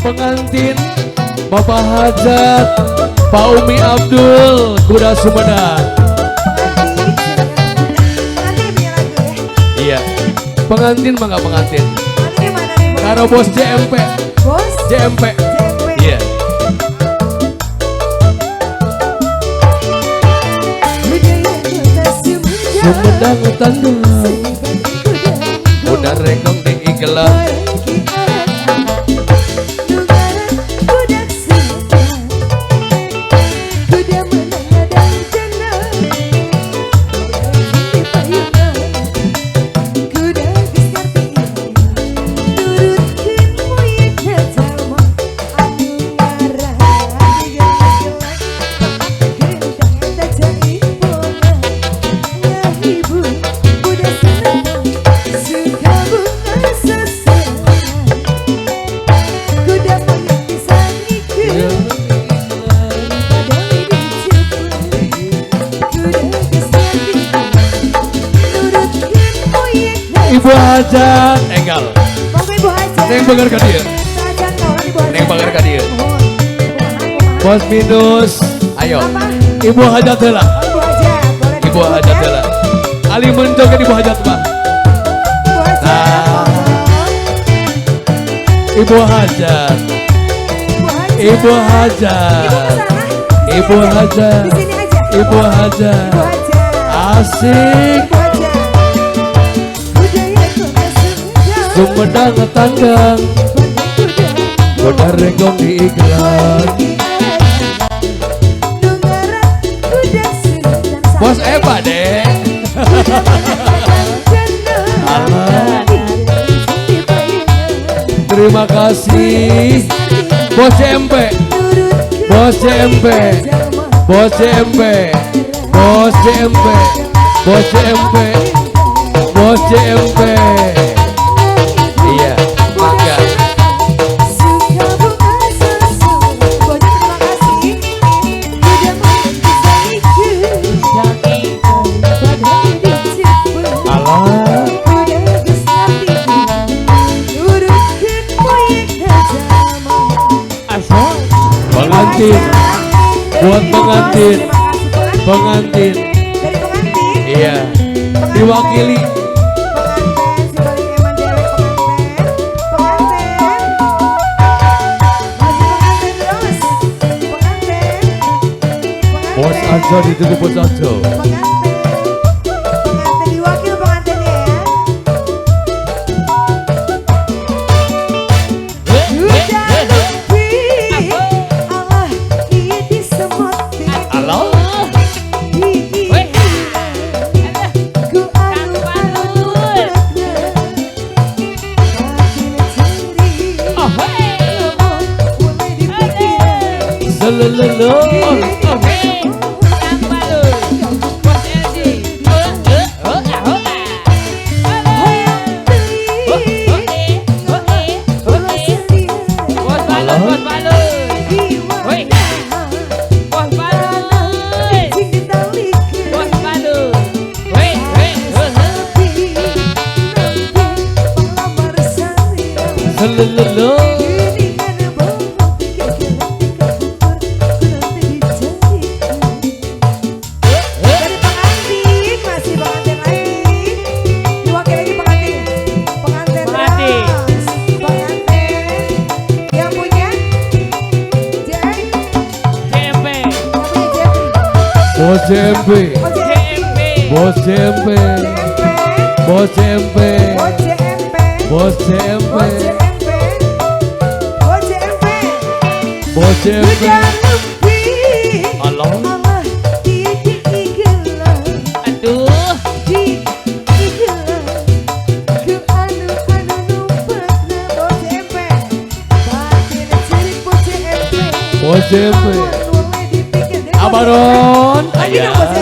Pengantin Bapak Hajat Pak Umi Abdul Kuda Sumedang. Iya. Pengantin mah nggak pengantin. Karo bos JMP. Bos JMP. Iya. Sumedang tandang kuda rekong di igelang. Ibu Hajat enggal. Monggo Ibu Hajat. Neng bager ka dieu. Neng bager ka dieu. Bos minus, ayo. Ibu Hajat heula. Ibu Hajat, boleh. Ibu Hajat heula. Ali menjoget Ibu Hajat mah. Ibu Hajat. Nah. Ibu Hajat. Ibu Hajat. Ibu Hajat. Di sini aja. Ibu Hajat. Ibu Hajat. Asik. Sumedang tandang kuda renggong di igelang. Bos Eva deh. Terima kasih Bos JMP. Bos JMP. Bos JMP. Bos JMP. Bos JMP. Bos JMP. Iya, mangga. Alah. Pengantin, buat pengantin, pengantin. Iya, diwakili. Bos aja ditutup bos aja. Pengantin, pengantin diwakil pengantinnya ya. Halo. Selelelo. Selelelo. Dari pengantin masih pengantin lagi. Diwakil lagi pengantin. Pengantin terus. Pengantin yang punya JMP. Bos JMP. Bos JMP. Bos JMP. Bos JMP. Bos JMP. Allah. Aduh. Bos JMP. Abaron. Ayah.